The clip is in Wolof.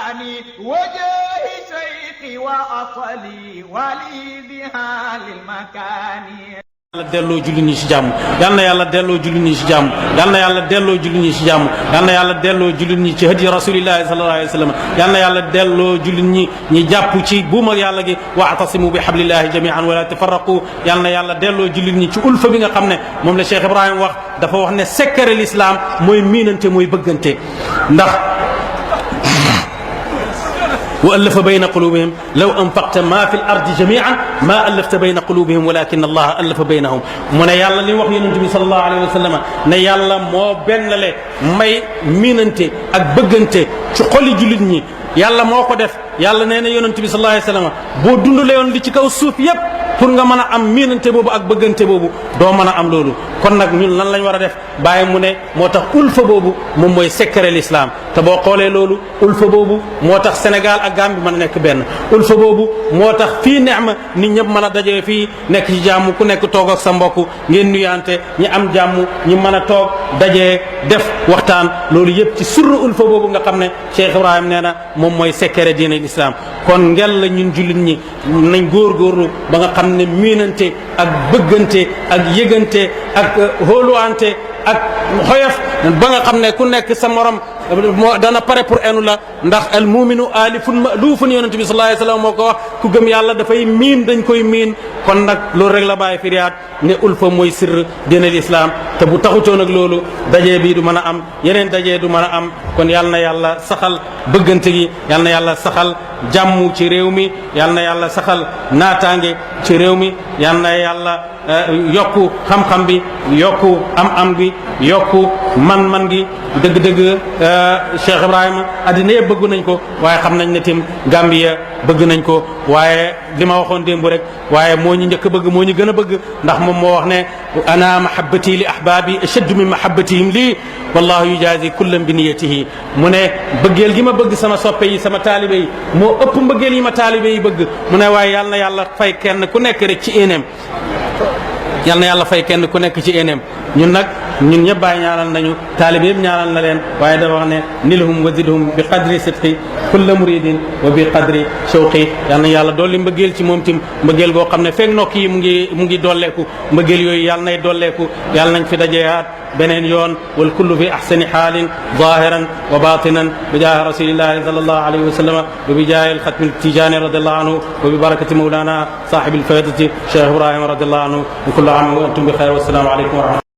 مكاني وجاه شيخي وأصلي ولي بها للمكان. yàlla delloo julli ñi ci jàmm yal na yàlla delloo julli ñi ci jàmm yal na yàlla delloo julli ñi ci jàmm yal na yàlla delloo julli ñi ci hadi rasulillahi sallallahu alayhi wa sallam yal na yàlla delloo julli ñi jàpp ci buuma yàlla gi wa'tasimu bi hablillahi jami'an wala tafarraqu yal na yàlla delloo julli ñi ci ulfa bi nga xam ne moom la Cheikh Ibrahima wax dafa wax ne secret l'islam mooy miinante mooy bëggante ndax وألف بين قلوبهم لو أنفقت ما في الأرض جميعا ما ألفت بين قلوبهم ولكن الله ألف بينهم mu ne yàlla li wax yonent bi sallallahu alayhi wa sallam ne yàlla moo bennale may miinante ak bëggante ci xoli jullit ñi yàlla moo ko def yàlla nee na yonent bi sallallahu alayhi wa sallam boo dundalee woon li ci kaw suuf yépp pour nga mën a am miinante boobu ak bëggante boobu doo mën a am loolu kon nag ñun lan lañ war a def bàyyi mu ne moo tax ulfa boobu moom mooy secret l'islam te boo xoolee loolu ulfa boobu moo tax Sénégal ak Gambie mën a nekk benn ulfa boobu moo tax fii neema nit ñëpp mën a dajee fii nekk ci jàmm ku nekk toog ak sa mbokk ngeen nuyante ñi am jàmm ñi mën a toog dajee def waxtaan loolu yëpp ci surru ulfa boobu nga xam ne Cheikh Ibrahim nee na moom mooy secret diine l'islam kon ngel la ñun jullit ñi nañ góorgóorlu ba nga xam ne miinante ak bëggante ak yëgante ak hóoluwante ak xoyof ba nga xam ne ku nekk sa morom dana pare pour enu la ndax al muminu alifun ma'lufun yonent bi sallallahu alayhi wasallam moo ko wax ku gëm yàlla dafay miin dañ koy miin kon nag loolu rek la bàyyi firiyaat ne ulfa mooy sirr diinal islam te bu taxutoon ak loolu dajee bi du mën a am yeneen dajee du mën a am kon yal na yàlla saxal bëggante gi yal na yàlla saxal jàmm ci réew mi yal na yàlla saxal naataange ci réew mi yal na yàlla yokku xam-xam bi yokku am-am bi yokku man-man gi dëgg-dëgg Cheikh Ibrahima addina yëpp bëgg nañ ko waaye xam nañ ne tim Gambia bëgg nañ ko waaye li ma waxoon démb rek waaye moo ñu njëkk bëgg moo ñu gën a bëgg ndax moom moo wax ne ana mahabbati li ahbabi ashaddu min mahabbatihim lii wallahu yujazi kullan bi niyatihi mu ne bëggeel gi ma bëgg sama soppe yi sama taalibe yi moo ëpp mbëggeel yi ma taalibe yi bëgg mu ne waaye yal na yàlla fay kenn ku nekk rek ci éeneem yal na yàlla fay kenn ku nekk ci éeneem ñun nag ñun ñëpp bàyyi ñaanal nañu taalibe yëpp ñaanal na leen waaye dafa wax ne nilhum wa zidhum bi qadri sidqi kulla muridin wa bi qadri shawqi yal na yàlla dolli mbëggeel ci moom tim mbëggeel goo xam ne feeg nokk yi mu ngi dolleeku mbëggeel yooyu yàlla nay dolleeku yàlla nañ fi dajeyaat beneen yoon wal kullu fi ahsani xaalin zahiran wa batinan bi jaahi rasulillahi sallallahu alayhi wa sallam wa bi jaahi alxatmi altijani radiallahu anhu wa bi barakati mawlana sahibi alfaydati cheikh ibrahima radiallahu anhu wa kullu aam wa antum bi xayr wa assalaamu aleykum wa rahmatulah